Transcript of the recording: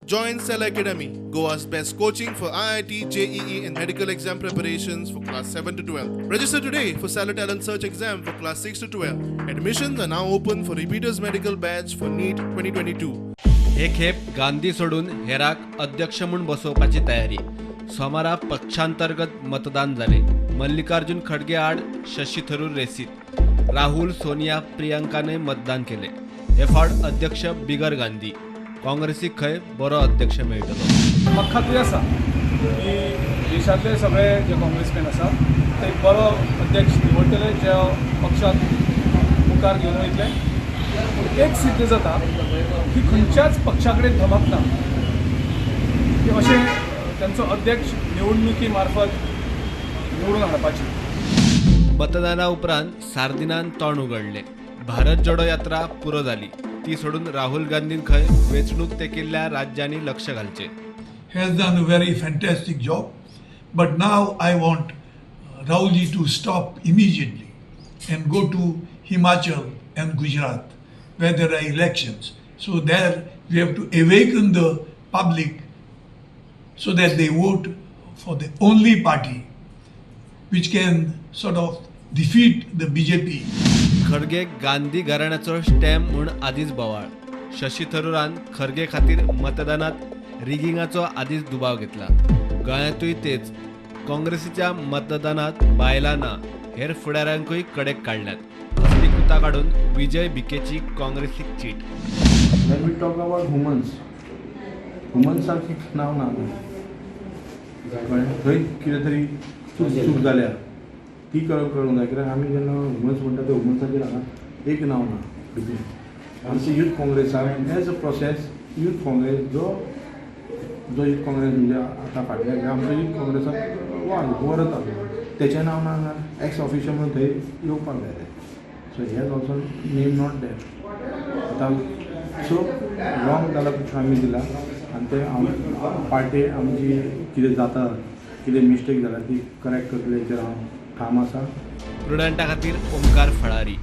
Join Cell Academy, Goa's best coaching for IIT, JEE, and medical exam preparations for class 7 to 12. Register today for Stellar Talent Search exam for class 6 to 12. Admissions are now open for repeaters medical batch for NEET 2022. हे खेप गांधी सोडून हेराक अध्यक्ष म्हूण बसोवपाची तयारी. सोमारा पक्षांतर्गत मतदान जालें. मल्लिकार्जुन खडगे आड शशी थरूर रेसीत. राहुल, सोनिया, प्रियंकानय मतदान केलें. हे फावट अध्यक्ष बिगर गांधी. काँग्रेसीक खंय बरो अध्यक्ष मेळटलो. म्हाका खात्री आसा की देशांतले सगळे जे काँग्रेसमॅन आसा ते एक बरो अध्यक्ष निवडटले, जे पक्षाक मुखार घेवन वयतले. पूण एक सिद्ध जाता की खंयच्याच पक्षा कडेन धमक ना की अशें तांचो अध्यक्ष निवडणुकी मार्फत निवडून हाडपाची. मतदाना उपरांत सार्दिनान तोंड उगडलें. भारत जोडो यात्रा पुरो जाली ती सोडून राहुल गांधीन खंय वेंचणूक तेंकिल्ल्या राज्यांनी लक्ष घालचें. Has done a very fantastic job. But now I want Rahulji to stop immediately and go to Himachal and Gujarat, where there are elections. So there we have to awaken the public so that they vote for the only party which can sort of defeat the BJP. Kharge Gandhi घराण्याचो stamp म्हूण आदींच बोवाळ. शशी थरुरान खरगे खातीर मतदानात रिगिंगाचो आदींच दुबाव घेतला. गोंयांतूय तेच. काँग्रेसीच्या मतदानात बायलां ना, हेर फुडाऱ्यांकूय कडेक काडल्यात. असली कुतां काडून विजय भिकेची काँग्रेसीक चीट. When we talk about humans, ह्युमन्साक एक नांव ना, कळ्ळें? थंय कितें तरी चूक चूक जाल्या ती कळूंक जाय, कित्याक आमी जेन्ना ह्युमन्स म्हणटा ते ह्युमन्साचेर हांगा एक नांव ना. आमचे यूथ काँग्रेसाक as a process, youth Congress जो जो यूथ काँग्रेस म्हणजे आतां फाटल्या आमचो यूथ काँग्रेसाक वाल वरत आसलो, तेचें नांव ना हांगा. एक्स ऑफिशियल म्हणून थंय येवपाक जाय तें. So he has also name not there. आतां सो रॉंग जाला, आमी दिला आनी ते हांव पार्टी आमची कितें जाता, कितें मिस्टेक जाल्या ती करेक्ट करतले हेचेर हांव ठाम आसा. प्रुडंटा खातीर ओमकार फळारी.